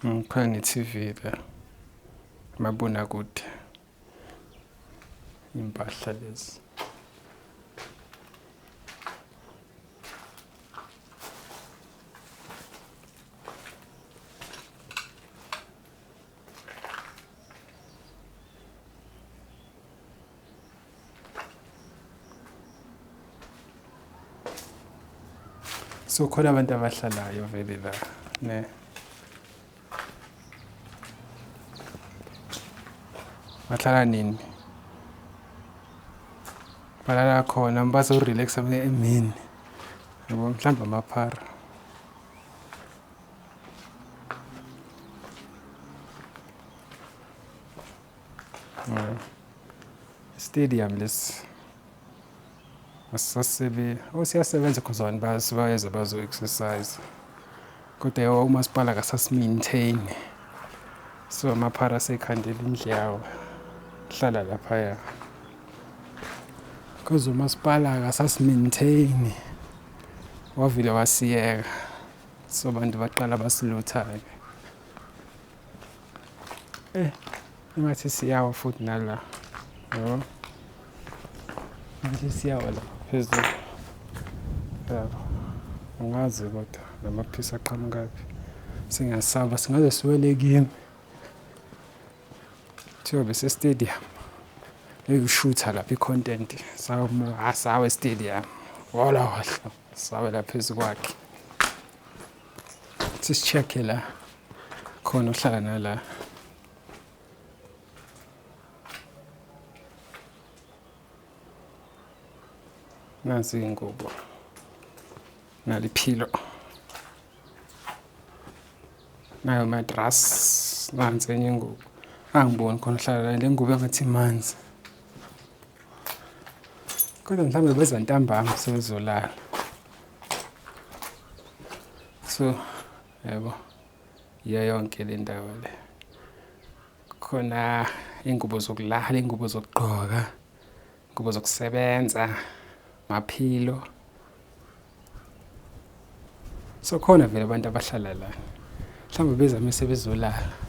Khona ne-TV la, mabonakude. Iy'mpahla lezi. So khona abantu abahlalayo vele la, ne? Bahlala nini? Balala khona bazo-relax-a emini. Yabo mhlawumbe amaphara. Stadium lesi. Asisasebe, oh siyasebenza cause abantu bayeza bazo-exercise. Kodwa yebo umasipala akasasi-maintain. So amaphara asekhandela indlu yawo. Hlala laphaya. Cause umasipala akasasi-maintain. Wavele wasiyeka. So abantu baqala basilutha-ke. Eh, ingathi siyawa futhi nala. Yabo. Ngathi siyawa la phezulu. Yabo. Angazi kodwa lamaphisi aqhamukaphi. Singasaba singaze siwele kimi. Kuthiwa bese stadium. Bekushutha lapha i-content. Sawe stadium. Wala wahla. Sawela phezu kwakhe. Sisi-check-e la. Khona uhlala nala. Nansi ingubo. Naliphilo. Nayo matras. Nansi enye ingubo. Angiboni khona uhlala la le ngubo engathi imanzi. Kodwa mhlawumbe beza ntambama sebezolala. So, yabo. Iyo yonke le ndawo le. Khona ingubo zokulala, ingubo zokugqoka, ingubo zokusebenza, maphilo. So khona vele abantu abahlala la. Mhlawumbe beza mese bezolala.